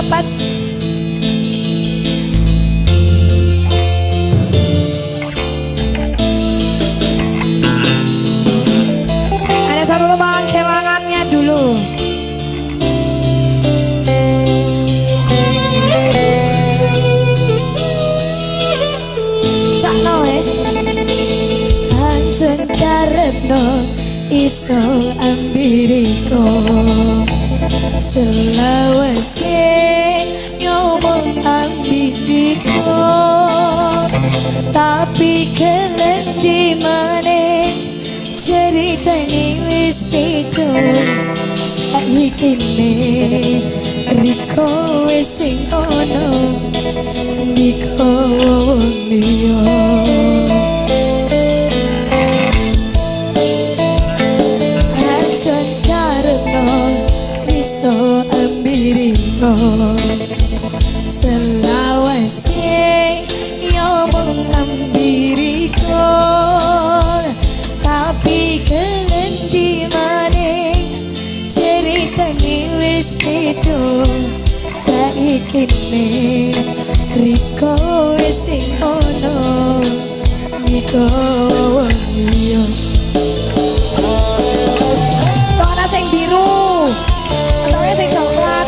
Cepat. Ada satu lubang kelangannya dulu. Sakno Hansun karepno iso ambiriko selawase nyomong ambiriko tapi kelen di maneh ceritane wis beda saiki ne riko wis sing ono ndiko wong liya. Hansun karepno iso ambiriko selawase nyomong ambiriko tapi kelen di maneh ceritane wis beda saiki ne riko wis sing ono ndiko wong liya. Ana sing biru atau sing coklat.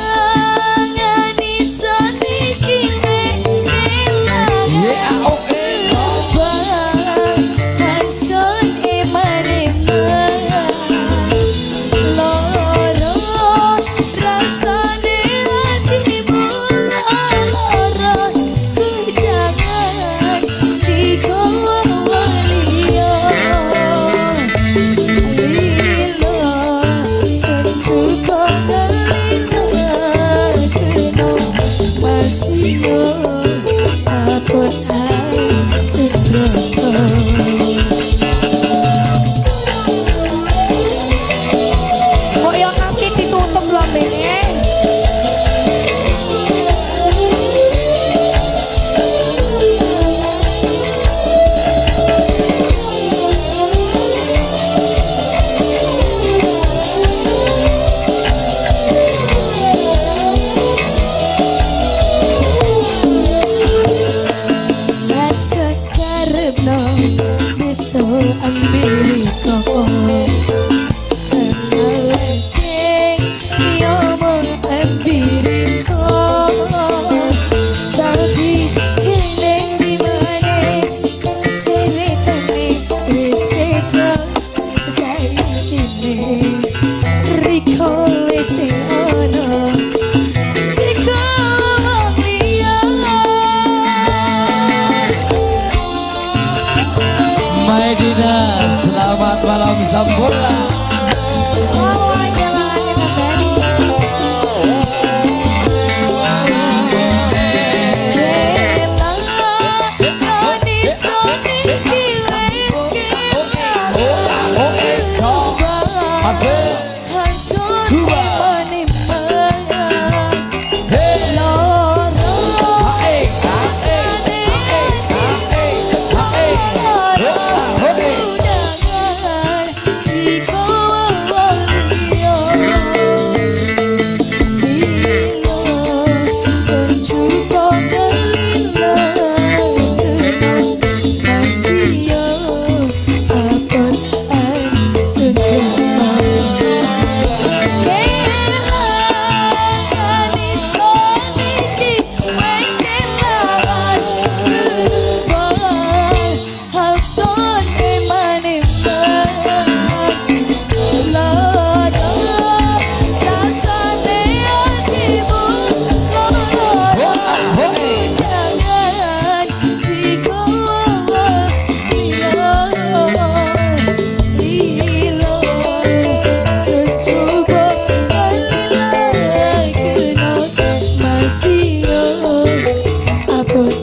Kelangan iso niki wis kelangan Hansun iman-iman loro rasane hatimu loro ku jangan digowo liya lilo senjuko ngelilo kena masih abot hansun rasa. Kok yo kaki ditutup lambene. Hansun karepno bisa ambiriko selawase nyomong ambiriko tapi kene di maneh ceritane wis beda saiki ne riko wis sing ono ndiko wong liya. Maidina, selamat malam Sampurna. Selamat jalan kembali. Kelangan iso niki wis kelangan Asik. Hansun Dua. iman-iman Hey. loro Hae, hae, hae, hae, hae. Hae. jangan digowo liya lilo senjuko ngelilo kena masih abot hansun rasa. Kelangan iso niki wis kelangan kebal Hansun iman-iman loro rasane hatimu loro jangan digowo liya lilo secukup ngelila kena masih abot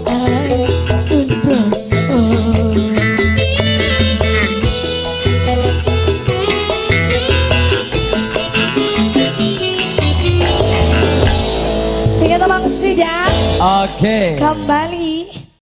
hansun rasa. Tiga temang sudah Oke. kembali.